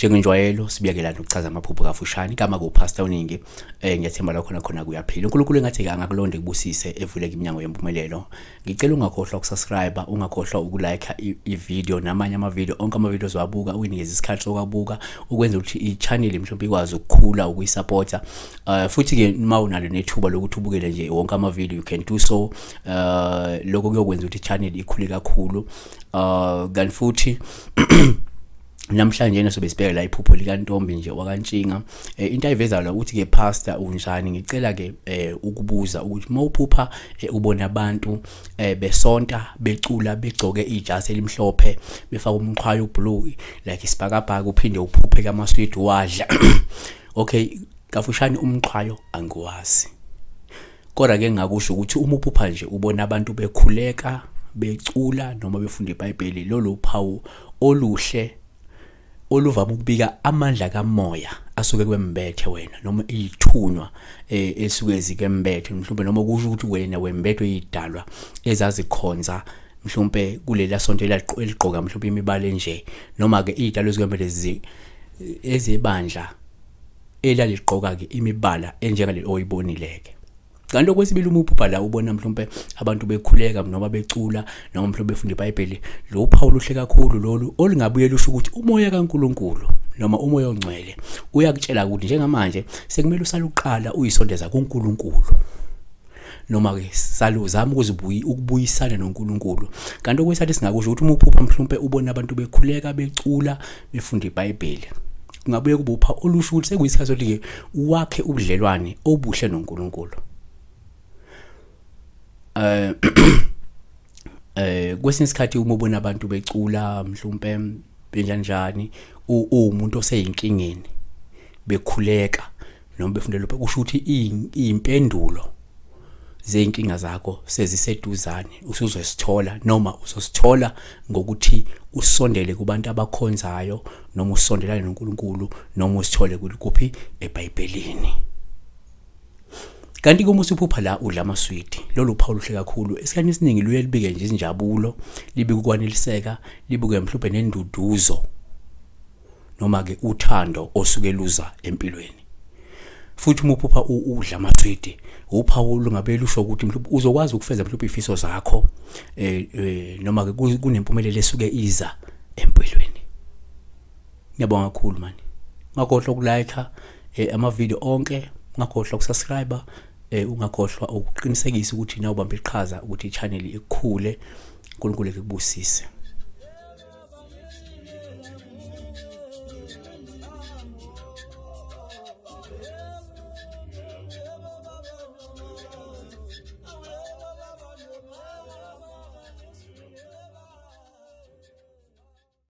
Njengenjwayelo sibiyakelana ukuchaza amaphupho kafushane. Igama kuPastor Uningi. Ngiyathemba la khona khona kuyaphila. UNkulunkulu engathi angakulonda ekubusise, evuleke iminyango yempumelelo. Ngicela ungakhohlwa ukusubscribe, ungakhohlwa ukulike i-video namanye ama-video, onke ama-video ozowabuka uyinikeze isikhathi sokwabuka ukwenza ukuthi i-channel mhlawumbe ikwazi ukukhula, ukuyisupporta. Futhi ke uma unalo nethuba lokuthi ubukele nje wonke ama-video, you can do so. Lokho kuyokwenza ukuthi i-channel ikhule kakhulu. Kanti futhi namhlanje sobe sibheka la iphupho likaNtombi nje wakaNtshinga. Into ayiveza la ukuthi ke, "Pastor, unjani? Ngicela ke ukubuza ukuthi mawuphupha ubona abantu besonta, becula, begcoke ijasi elimhlophe, befaka umqhwayo blue like isibhakabhaka, uphinde uphuphe kamaswidi wadla." Okay, kafushane umqhwayo angiwazi. Kodwa ke ngakusho ukuthi uma uphupha nje ubona abantu bekhuleka, becula noma befunda iBhayibheli, lolu phawu oluhle oluvama ukubika amandla kamoya asuke kwembethe wena noma izithunywa esuke zikembethe mhlawumbe, noma kusho ukuthi wena wembethwe idalwa ezazikhonza mhlawumbe kulela sonto eligqoka mhlawumbe imibala enje, noma ke idalwa ezikwembethe ezebandla elaligqoka ke imibala enjengale oyibonile ke. Kanti okwesibili, uma uphupha la ubona mhlawumbe abantu bekhuleka noma becula noma mhlawumbe befunda iBhayibheli, lo phawu luhle kakhulu lolu olungabuye lusho ukuthi umoya kaNkuluNkulu noma umoya ongcwele uyakutshela ukuthi njengamanje sekumele usaluqala uyisondeza kuNkulunkulu, noma ke saluzama ukuzibuyi ukubuyisana noNkulunkulu. Kanti okwesithathu singakusho ukuthi uma uphupha mhlawumbe ubona abantu bekhuleka, becula, befunda iBhayibheli, kungabuye kube uphawu olusho ukuthi sekuyisikhathi sokuthi-ke wakhe ubudlelwane obuhle noNkulunkulu. Kwesinye isikhathi uma ubona abantu becula mhlawumbe benjanjani, uwumuntu oseyinkingeni, bekhuleka noma befundela, kusho ukuthi iy'mpendulo zey'nkinga zakho seziseduzane, usuzosithola noma uzosithola ngokuthi usondele kubantu abakhonzayo noma usondelane noNkulunkulu noma usithole kuphi, eBhayibhelini. Kanti uma usuphupha la udla amaswidi, lolu phawu luhle kakhulu. Esikhathini esiningi luye libike nje izinjabulo, libike ukwaneliseka, libuke mhlawumbe nenduduzo noma ke uthando osuke luza empilweni. Futhi uma uphupha udla amaswidi, uphawu lungabe lusho ukuthi mhlawumbe uzokwazi ukufeza mhlawumbe izifiso zakho noma ke kunempumelelo esuke iza empilweni. Ngiyabonga kakhulu mani. Ungakhohlwa ukulike ama-video onke, ungakhohlwa ukusubscribe, ungakhohlwa ukuqinisekisa ukuthi nawe ubamba iqhaza ukuthi i-channel ikhule. uNkulunkulu ekubusise.